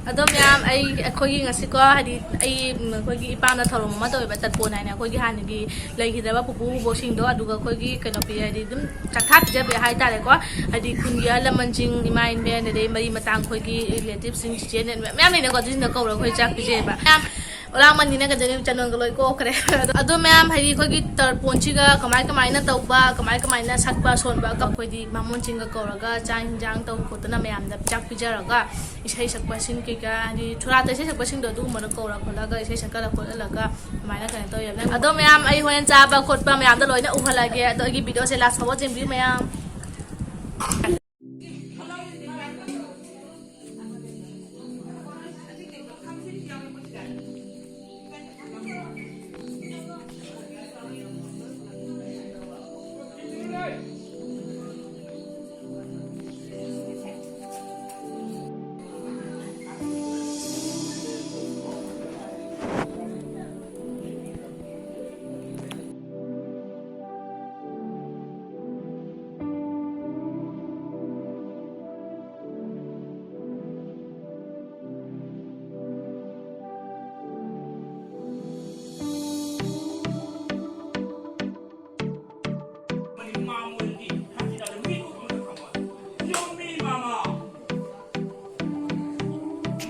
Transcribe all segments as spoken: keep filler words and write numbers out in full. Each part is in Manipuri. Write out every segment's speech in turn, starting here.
ꯑꯗꯣ ꯃꯌꯥꯝ, ꯑꯩ, ꯑꯩꯈꯣꯏꯒꯤ ꯉꯁꯤꯀꯣ, ꯍꯥꯏꯗꯤ ꯑꯩ, ꯎꯝ, ꯑꯩꯈꯣꯏꯒꯤ ꯏꯄꯥꯅ ꯊꯧꯔꯝ ꯑꯃ ꯇꯧꯋꯦꯕ, ꯇꯔꯄꯣꯟ ꯍꯥꯏꯅ, ꯑꯩꯈꯣꯏꯒꯤ ꯍꯥꯟꯅꯒꯤ ꯂꯩꯈꯤꯗ꯭ꯔꯕ ꯄꯨꯄꯨ ꯕꯨꯕꯣꯛꯁꯤꯡꯗꯣ, ꯑꯗꯨꯒ ꯑꯩꯈꯣꯏꯒꯤ ꯀꯩꯅꯣ ꯄꯤ, ꯍꯥꯏꯗꯤ ꯑꯗꯨꯝ ꯆꯥꯛꯊꯥ ꯄꯤꯖꯕ ꯍꯥꯏꯇꯥꯔꯦꯀꯣ꯫ ꯍꯥꯏꯗꯤ ꯈꯨꯟꯒꯤ ꯑꯍꯜ ꯂꯃꯟꯁꯤꯡ, ꯏꯃꯥ ꯏꯕꯦꯟ, ꯑꯗꯩ ꯃꯔꯤ ꯃꯇꯥꯡ, ꯑꯩꯈꯣꯏꯒꯤ ꯔꯤꯂꯦꯇꯤꯚꯁꯤꯡ, ꯆꯤꯆꯦ ꯃꯌꯥꯝ ꯂꯩꯅꯀꯣ, ꯑꯗꯨꯁꯤꯡꯗ ꯀꯧꯔꯒ ꯑꯩꯈꯣꯏ ꯆꯥꯛ ꯄꯤꯖꯩꯑꯕ꯫ ꯃꯌꯥꯝ ꯑꯣꯂꯥꯡ ꯃꯅꯤꯅ ꯀꯩꯗꯧꯅꯤ, ꯆꯅꯣꯟꯒ ꯂꯣꯏ ꯀꯣꯛꯈ꯭ꯔꯦ꯫ ꯑꯗꯣ, ꯑꯗꯣ ꯃꯌꯥꯝ, ꯍꯥꯏꯗꯤ ꯑꯩꯈꯣꯏꯒꯤ ꯇꯔꯄꯣꯟꯁꯤꯒ ꯀꯃꯥꯏ ꯀꯃꯥꯏꯅ ꯇꯧꯕ, ꯀꯃꯥꯏ ꯀꯃꯥꯏꯅ ꯁꯛꯄ ꯁꯣꯟꯕ, ꯑꯩꯈꯣꯏꯗꯤ ꯕꯥꯃꯣꯟꯁꯤꯡꯒ ꯀꯧꯔꯒ ꯆꯥꯛ ꯍꯤꯟꯖꯥꯡ ꯇꯧ ꯈꯣꯠꯇꯅ ꯃꯌꯥꯝꯗ ꯆꯥꯛ ꯄꯤꯖꯔꯒ, ꯏꯁꯩ ꯁꯛꯄꯁꯤꯡ ꯀꯩꯀꯥ, ꯍꯥꯏꯗꯤ ꯁꯣꯔꯥꯠꯇ ꯏꯁꯩ ꯁꯛꯄꯁꯤꯡꯗꯣ, ꯑꯗꯨꯒꯨꯝꯕꯗꯣ ꯀꯧꯔ ꯈꯣꯠꯂꯒ ꯏꯁꯩ ꯁꯛꯀꯠꯂ ꯈꯣꯠꯍꯜꯂꯒ ꯑꯗꯨꯃꯥꯏꯅ ꯀꯩꯅꯣ ꯇꯧꯋꯦꯕ꯫ ꯑꯗꯣ ꯃꯌꯥꯝ, ꯑꯩ ꯍꯣꯔꯦꯟ ꯆꯥꯕ ꯈꯣꯠꯄ ꯃꯌꯥꯝꯗꯣ ꯂꯣꯏꯅ ꯎꯍꯜꯂꯒꯦ꯫ ꯑꯗꯣ ꯑꯩꯒꯤ ꯚꯤꯗꯤꯑꯣꯁꯦ ꯂꯥꯁ ꯐꯥꯎꯕ ꯌꯦꯡꯕꯤꯌꯨ ꯃꯌꯥꯝ꯫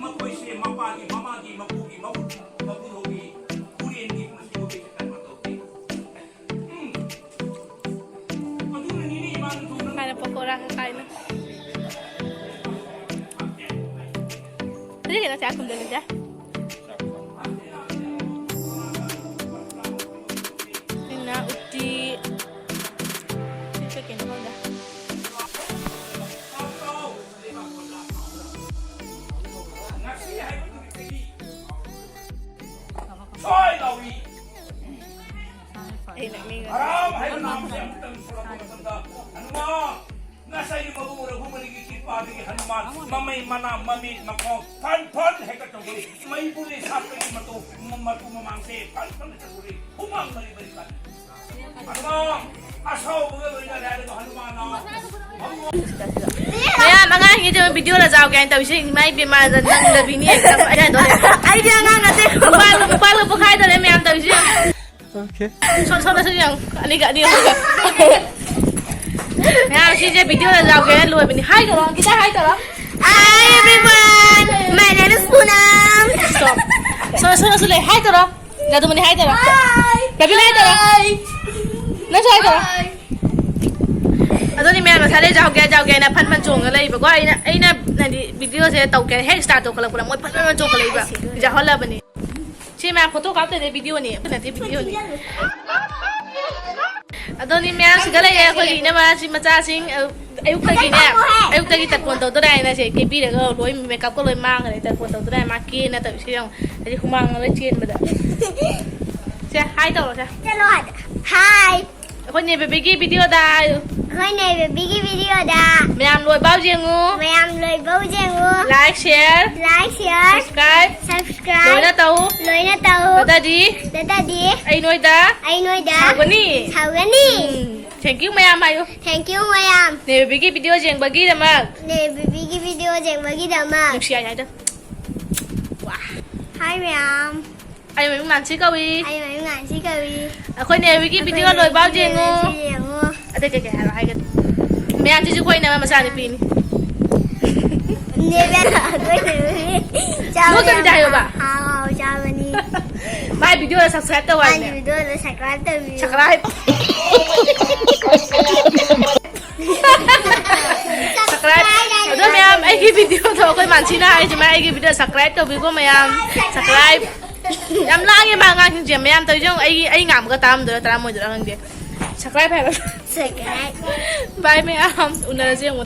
ꯃꯈꯣꯏꯁꯦ ꯃꯄꯥꯒꯤ, ꯃꯃꯥꯒꯤ, ꯃꯄꯨꯒꯤ, ꯃꯄꯨꯔꯣꯏꯕꯒꯤ, ꯎꯔꯦꯟꯒꯤ ꯄꯨꯟꯁꯤ ꯃꯍꯩ ꯆꯠꯍꯟꯕ ꯇꯧꯗꯦ꯫ ꯀꯥꯏꯅ ꯄꯀꯣꯔꯥ ꯀꯥꯏꯅ꯫ ꯍꯧꯖꯤꯛ ꯀꯩꯅꯣ ꯆꯥꯛ ꯊꯣꯡꯗꯣꯏꯅꯣ ꯆꯦ? ꯑꯩꯅ ꯎꯇꯤ꯫ ꯁꯤ ꯀꯩꯅꯣ ꯈꯪꯗꯦ꯫ ꯁꯣꯏ ꯂꯥꯎꯏ꯫ ꯑꯩ ꯅꯣꯛꯅꯤꯡꯉꯦ꯫ ꯍꯔꯥꯝ ꯍꯥꯏꯕ ꯅꯥꯝꯁꯦ ꯑꯃꯨꯛꯇꯪ ꯊꯣꯛꯂꯛꯄ ꯃꯇꯝꯗ ꯍꯅꯨꯃꯥꯟ ꯉꯁꯥꯏꯒꯤ ꯃꯕꯨꯡ ꯔꯘꯨꯕꯂꯤꯒꯤ ꯀ꯭ꯔꯤꯄꯥꯗꯒꯤ ꯍꯅꯨꯃꯥꯟ ꯃꯃꯩ, ꯃꯅꯥ, ꯃꯃꯤꯠ, ꯃꯈꯣꯡ ꯐꯟ ꯐꯟ ꯍꯦꯛꯇ ꯇꯧꯔꯤ꯫ ꯃꯩꯕꯨꯂꯤ ꯁꯥꯠꯄꯒꯤ ꯃꯇꯨ, ꯃꯇꯨ ꯃꯃꯥꯡꯁꯦ ꯐꯟ ꯐꯟ ꯍꯦꯛꯇ ꯇꯧꯔꯤ꯫ ꯍꯨꯃꯥꯡ ꯃꯔꯤ ꯃꯔꯤ ꯀꯥꯔꯤ꯫ ꯍꯅꯨꯃꯥꯟ ꯑꯁꯥꯎꯕꯒ ꯂꯣꯏꯅꯔꯦ꯫ ꯑꯗꯨꯒ ꯍꯅꯨꯃꯥꯟꯅ ꯃꯌꯥꯝ ꯑꯉꯥꯡꯁꯤꯡꯁꯦ ꯚꯤꯗꯤꯑꯣ ꯂꯖꯥꯎ ꯀꯥꯏꯅ ꯇꯧꯔꯤꯁꯦ ꯏꯃꯥ ꯏꯕꯦꯝꯃ ꯅꯪꯗꯕꯤꯅꯤ ꯍꯦꯛꯇ ꯑꯩꯅ ꯍꯥꯏꯗꯣꯔꯦ꯫ ꯑꯩꯗꯤ ꯑꯉꯥꯡ ꯅꯠꯇꯦ꯫ ꯅꯨꯄꯥ ꯅꯨꯄꯥ ꯂꯣꯏ ꯄꯣꯛꯈꯥꯏꯗꯧꯔꯦ ꯃꯌꯥꯝ ꯇꯧꯔꯤꯁꯦ꯫ Okay. ꯁꯣꯝ ꯁꯣꯝꯗꯁꯨ ꯌꯦꯡꯉꯨ ꯑꯅꯤꯒ ꯑꯅꯤ ꯑꯍꯨꯝꯒ꯫ ꯃꯌꯥꯝ ꯁꯤꯁꯦ ꯚꯤꯗꯤꯑꯣ ꯂꯖꯥꯎ ꯀꯥꯏꯅ ꯂꯣꯏꯕꯅꯤ꯫ Hi ꯇꯧꯔꯣ ꯈꯤꯇꯪ hi ꯇꯧꯔꯣ꯫ Hi everyone, my name is Poonam. Stop. ꯁꯣꯝ ꯁꯣꯝꯗꯁꯨ ꯂꯩ hi ꯇꯧꯔꯣ꯫ ꯌꯥꯗꯨꯃꯅꯤ hi ꯇꯧꯔꯣ꯫ Hi. ꯔꯕꯤꯅ hi ꯇꯧꯔꯣ꯫ Hi. ꯅꯪꯁꯨ hi ꯇꯧꯔꯣ꯫ Hi. ꯑꯗꯨꯅꯤ ꯃꯌꯥꯝ ꯉꯁꯥꯏꯗꯩ ꯖꯥꯎꯒꯦ ꯖꯥꯎꯒꯦꯅ ꯐꯟ ꯐꯟ ꯆꯣꯡꯉ ꯂꯩꯕꯀꯣ꯫ ꯑꯩꯅ ꯑꯩꯅ ꯍꯥꯏꯗꯤ ꯚꯤꯗꯤꯑꯣꯁꯦ ꯇꯧꯒꯦ ꯍꯦꯛ start ꯇꯧꯈꯠꯂꯛꯄꯗ ꯃꯣꯏ ꯐꯟ ꯐꯟ ꯆꯣꯡꯈꯠꯂꯛꯏꯕ꯫ ꯖꯥꯎꯍꯜꯂꯕꯅꯤ꯫ ꯁꯤ ꯃꯌꯥꯝ ꯐꯣꯇꯣ ꯀꯥꯞꯇꯣꯏꯅꯦ ꯚꯤꯗꯤꯑꯣꯅꯤ ꯑꯃꯠꯇ ꯅꯠꯇꯦ ꯚꯤꯗꯤꯑꯣꯅꯤ꯫ ꯑꯗꯨꯅꯤ ꯃꯌꯥꯝ ꯁꯤꯗ ꯂꯩꯔꯦ ꯑꯩꯈꯣꯏꯒꯤ ꯏꯅꯝꯃꯁꯤ ꯃꯆꯥꯁꯤꯡ꯫ ꯑꯌꯨꯛꯇꯒꯤꯅꯦ ꯑꯌꯨꯛꯇꯒꯤ ꯇꯠꯐꯣꯟ ꯇꯧꯗꯣꯔꯦ ꯍꯥꯏꯅ ꯁꯦ ꯀꯦꯕꯤꯔꯒ ꯂꯣꯏ ꯃꯦꯀꯞꯀ ꯂꯣꯏ ꯃꯥꯡꯈ꯭ꯔꯦ꯫ ꯇꯠꯐꯣꯟ ꯇꯧꯗꯣꯔꯦ ꯃꯥ ꯀꯦꯅ ꯇꯧꯔꯤꯁꯦ ꯌꯦꯡꯉꯣ꯫ ꯍꯥꯏꯗꯤ ꯍꯨꯃꯥꯡꯅ ꯂꯣꯏ ꯆꯦꯟꯕꯗ꯫ ꯁꯦ hi ꯇꯧꯔꯣ ꯁꯦ꯫ ꯆꯠꯂꯣ ꯑꯥꯗ꯫ Hi. ꯑꯩꯈꯣꯏ ꯅꯦ ꯕꯦꯕꯤꯒꯤ ꯚꯤꯗꯤꯑꯣꯗ꯫ ꯑꯩꯈꯣꯏ ꯅꯦ ꯕꯦꯕꯤꯒꯤ ꯚꯤꯗꯤꯑꯣꯗ꯫ ꯃꯌꯥꯝ ꯂꯣꯏꯕꯥꯎ ꯌꯦꯡꯉꯨ꯫ ꯃꯌꯥꯝ ꯂꯣꯏꯕꯥꯎ ꯌꯦꯡꯉꯨ꯫ Like, share, Like, share, subscribe, subscribe, ꯂꯣꯏꯅ ꯇꯧ꯫ ꯂꯣꯏꯅ ꯇꯧ꯫ ꯅꯠꯇ꯭ꯔꯗꯤ ꯅꯠꯇ꯭ꯔꯗꯤ ꯑꯩ ꯅꯣꯏꯗ ꯑꯩ ꯅꯣꯏꯗ ꯁꯥꯎꯒꯅꯤ꯫ ꯁꯥꯎꯒꯅꯤ꯫ ꯎꯝ, thank you ꯃꯌꯥꯝ ꯍꯥꯏꯌꯨ꯫ Thank you ꯃꯌꯥꯝ꯫ ꯅꯦ ꯕꯦꯕꯤꯒꯤ ꯚꯤꯗꯤꯑꯣ ꯌꯦꯡꯕꯒꯤꯗꯃꯛ꯫ ꯅꯦ ꯕꯦꯕꯤꯒꯤ ꯚꯤꯗꯤꯑꯣ ꯌꯦꯡꯕꯒꯤꯗꯃꯛ꯫ ꯅꯨꯡꯁꯤ ꯍꯥꯏ ꯍꯥꯏꯗꯣ꯫ Hi ꯃꯌꯥꯝ꯫ ꯑꯩ ꯃꯃꯤꯡ ꯃꯥꯟꯁꯤ ꯀꯧꯏ꯫ ꯑꯩ ꯃꯃꯤꯡ ꯃꯥꯟꯁꯤ ꯀꯧꯏ꯫ ꯑꯩꯈꯣꯏ ꯅꯦ ꯕꯦꯕꯤꯒꯤ ꯚꯤꯗꯤꯑꯣ ꯂꯣꯏꯕꯥꯎ ꯌꯦꯡꯉꯨ꯫ ꯌꯦꯡꯉꯨ꯫ ꯑꯇꯩ ꯀꯩ ꯀꯩ ꯍꯥꯏꯔꯣ ꯍꯥꯏꯒꯅꯤ꯫ ꯃꯌꯥꯝꯁꯤꯁꯨ ꯑꯩꯈꯣꯏ ꯏꯅꯝꯃ ꯃꯆꯥꯅꯨꯄꯤꯅꯤ꯫ ꯅꯦꯕꯦ ꯑꯩꯈꯣꯏ ꯅꯦꯕꯦ꯫ ꯆꯥꯕ ꯅꯣꯛꯇꯕꯤꯗ ꯌꯥꯝ ꯍꯥꯏꯌꯣꯕ꯫ ꯍꯥꯎ ꯍꯥꯎ ꯆꯥꯕꯅꯤ꯫ ꯃꯥꯏ ꯚꯤꯗꯤꯑꯣꯗ subscribe ꯇꯧ ꯃꯥꯒꯤ ꯍꯥꯏꯕꯅꯦ꯫ ꯚꯤꯗꯤꯑꯣꯗ subscribe ꯇꯧꯕꯤꯌꯨ꯫ Subscribe꯫ Subscribe꯫ ꯑꯗꯣ ꯃꯌꯥꯝ ꯑꯩꯒꯤ ꯚꯤꯗꯤꯑꯣꯗꯣ ꯑꯩꯈꯣꯏ ꯃꯥꯟꯁꯤꯅ ꯍꯥꯏꯁꯦ ꯃꯥ ꯑꯩꯒꯤ ꯚꯤꯗꯤꯑꯣ subscribe ꯇꯧꯕꯤꯀꯣ ꯃꯌꯥꯝ꯫ Subscribe꯫ ꯌꯥꯝ ꯂꯥꯡꯉꯦ ꯃꯥ ꯑꯉꯥꯡꯁꯤꯡꯁꯦ ꯃꯌꯥꯝ ꯇꯧꯔꯤꯁꯦ ꯌꯦꯡꯉꯨ꯫ ꯑꯩ ꯑꯩ ꯉꯥꯡꯕꯒ ꯇꯥꯔꯝꯗꯣꯏꯔꯥ ꯇꯥꯔꯝꯃꯣꯏꯗꯣꯏꯔꯥ ꯈꯪꯗꯦ꯫ Subscribe ꯍꯥꯏꯕ꯫ Subscribe꯫ Bye ꯃꯌꯥꯝ ꯎꯅꯔꯁꯦ ꯌꯦꯡꯉꯨ꯫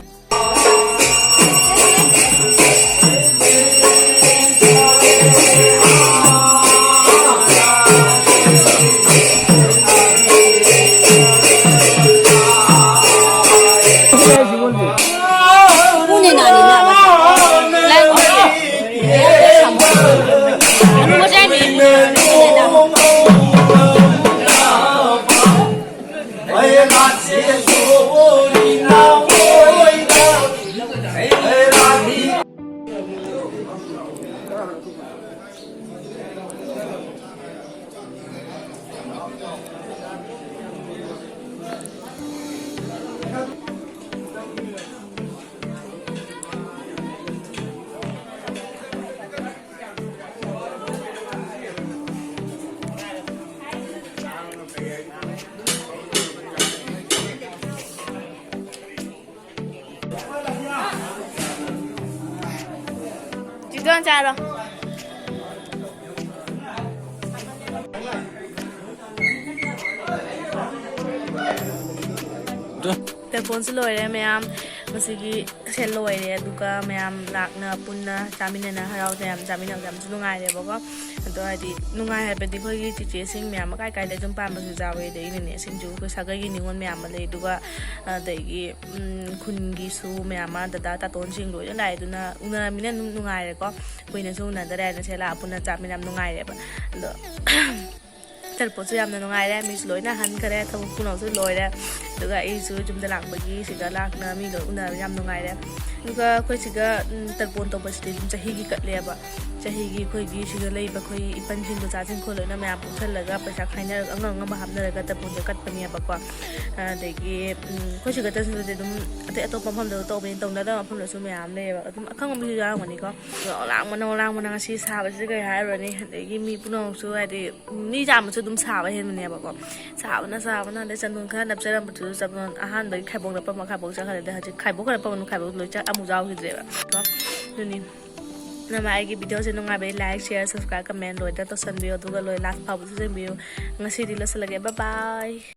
ꯍꯥꯏꯔꯣ꯫ ꯇꯔꯄꯣꯟꯁꯨ ꯂꯣꯏꯔꯦ ꯃꯌꯥꯝ꯫ ꯉꯁꯤꯒꯤ ꯁꯦ ꯂꯣꯏꯔꯦ꯫ ꯑꯗꯨꯒ ꯃꯌꯥꯝ ꯂꯥꯛꯅ ꯄꯨꯟꯅ ꯆꯥꯃꯤꯟꯅꯅ ꯍꯔꯥꯎ ꯇꯌꯥꯝ ꯆꯥꯃꯤꯟꯅꯕꯁꯦ ꯌꯥꯝꯁꯨ ꯅꯨꯡꯉꯥꯏꯔꯦꯕꯀꯣ꯫ ꯑꯗꯣ ꯍꯥꯏꯗꯤ ꯅꯨꯡꯉꯥꯏ ꯍꯥꯏꯕꯗꯤ ꯑꯩꯈꯣꯏꯒꯤ ꯆꯤꯆꯦꯁꯤꯡ ꯃꯌꯥꯝ ꯑꯃ ꯀꯥꯏ ꯀꯥꯏꯗ ꯌꯨꯝ ꯄꯥꯟꯕꯁꯨ ꯌꯥꯎꯋꯦ, ꯑꯗꯒꯤ ꯅꯦꯅꯦꯁꯤꯡꯁꯨ ꯑꯩꯈꯣꯏ ꯁꯥꯒꯩꯒꯤ ꯅꯤꯉꯣꯜ ꯃꯌꯥꯝ ꯑꯃ ꯂꯩ꯫ ꯑꯗꯨꯒ ꯑꯗꯒꯤ ꯎꯝ, ꯈꯨꯟꯒꯤꯁꯨ ꯃꯌꯥꯝ ꯑꯃ, ꯗꯗꯥ ꯇꯥꯇꯣꯟꯁꯤꯡ ꯂꯣꯏꯅ ꯂꯥꯛꯑꯦ꯫ ꯑꯗꯨꯅ ꯎꯅꯔꯃꯤꯅ ꯑꯗꯨꯝ ꯅꯨꯡꯉꯥꯏꯔꯦꯀꯣ꯫ ꯀꯨꯏꯅꯁꯨ ꯎꯅꯗꯔꯦ꯫ ꯅꯁꯦ ꯂꯥꯛꯑ ꯄꯨꯟꯅ ꯆꯥꯃꯤꯟꯅ ꯌꯥꯝ ꯅꯨꯡꯉꯥꯏꯔꯦꯕ꯫ ꯑꯗꯣ ꯇꯔꯄꯣꯟꯁꯨ ꯌꯥꯝꯅ ꯅꯨꯡꯉꯥꯏꯔꯦ꯫ ꯃꯤꯁꯨ ꯂꯣꯏꯅ ꯍꯟꯈꯔꯦ, ꯊꯕꯛ ꯄꯨꯝꯅꯃꯛꯁꯨ ꯂꯣꯏꯔꯦ꯫ ꯑꯗꯨꯒ ꯑꯩꯁꯨ ꯌꯨꯝꯗ ꯂꯥꯛꯄꯒꯤ ꯁꯤꯗ ꯂꯥꯛꯅ ꯃꯤ ꯂꯣꯏ ꯎꯅꯔꯦ, ꯌꯥꯝ ꯅꯨꯡꯉꯥꯏꯔꯦ꯫ ꯑꯗꯨꯒ ꯑꯩꯈꯣꯏ ꯁꯤꯒ ꯎꯝ, ꯇꯔꯄꯣꯟ ꯇꯧꯕꯁꯤꯗꯤ ꯑꯗꯨꯝ ꯆꯍꯤꯒꯤ ꯀꯠꯂꯦꯕ꯫ ꯆꯍꯤꯒꯤ ꯑꯩꯈꯣꯏꯒꯤ ꯁꯤꯗ ꯂꯩꯕ ꯑꯩꯈꯣꯏ ꯏꯄꯟꯁꯤꯡ ꯃꯆꯥꯁꯤꯡ ꯑꯩꯈꯣꯏ ꯂꯣꯏꯅ ꯃꯌꯥꯝ ꯄꯨꯟꯁꯜꯂꯒ ꯄꯩꯁꯥ ꯈꯥꯏꯅꯔꯒ ꯑꯉꯝ ꯑꯉꯝꯕ ꯍꯥꯞꯅꯔꯒ ꯇꯔꯄꯣꯟꯁꯦ ꯀꯠꯄꯅꯦꯕꯀꯣ꯫ ꯑꯗꯒꯤ ꯎꯝ, ꯑꯩꯈꯣꯏ ꯁꯤ ꯈꯛꯇꯁꯨ ꯅꯠꯇꯦ, ꯑꯗꯨꯝ ꯑꯇꯩ ꯑꯇꯣꯞꯄ ꯃꯐꯝꯗꯁꯨ ꯇꯧꯕꯅꯤ, ꯇꯧꯅꯗꯕ ꯃꯐꯝꯗꯁꯨ ꯃꯌꯥꯝ ꯂꯩꯌꯦꯕ꯫ ꯑꯗꯨꯝ ꯑꯈꯪꯕ ꯃꯤꯁꯨ ꯌꯥꯎꯔꯝꯒꯅꯤꯀꯣ꯫ ꯑꯗꯣ ꯂꯥꯡꯕꯅ ꯂꯥꯡꯕꯅ ꯉꯁꯤ ꯁꯥꯕꯁꯤꯗꯤ ꯀꯩ ꯍꯥꯏꯔꯨꯔꯅꯤ꯫ ꯑꯗꯒꯤ ꯃꯤ ꯄꯨꯝꯅꯃꯛꯁꯨ ꯍꯥꯏꯗꯤ ꯃꯤ ꯌꯥꯝꯕꯁꯨ ꯑꯗꯨꯝ ꯁꯥꯕ ꯍꯦꯟꯕꯅꯦꯕꯀꯣ꯫ ꯁꯥꯕꯅ ꯁꯥꯕꯅ ꯑꯗꯩ ꯆꯟꯗꯣꯟ ꯈꯔ ꯅꯞꯆꯔꯝꯕꯗꯨꯁꯨ ꯆꯟꯗꯣꯟ ꯑꯍꯥꯟꯕꯒꯤ ꯈꯥꯏꯕꯣꯛ ꯅꯞꯄꯝꯃ ꯈꯥꯏꯕꯣꯛ ꯆꯠꯈ꯭ꯔꯦ꯫ ꯑꯗꯩ ꯍꯧꯖꯤꯛ ꯈꯥꯏꯕꯣꯛ ꯈꯔ ꯅꯞꯄꯝꯕꯗꯨ ꯈꯥꯏꯕꯣꯛ ꯂꯣꯏ ꯆꯠ-, ꯑꯃꯨꯛ ꯌꯥꯎꯈꯤꯗ꯭ꯔꯦꯕ꯫ ꯑꯗꯨꯅꯤ꯫ ꯅꯃ ꯑꯩꯒꯤ ꯚꯤꯗꯤꯑꯣꯁꯦ ꯅꯨꯡꯉꯥꯏꯕꯩ like, share, subscribe, comment ꯂꯣꯏꯅ ꯇꯧꯁꯟꯕꯤꯌꯨ꯫ ꯑꯗꯨꯒ ꯂꯣꯏ last ꯐꯥꯎꯕꯁꯨ ꯌꯦꯡꯕꯤꯌꯨ꯫ ꯉꯁꯤꯗꯤ ꯂꯣꯏꯁꯤꯜꯂꯒꯦ꯫ Bye bye꯫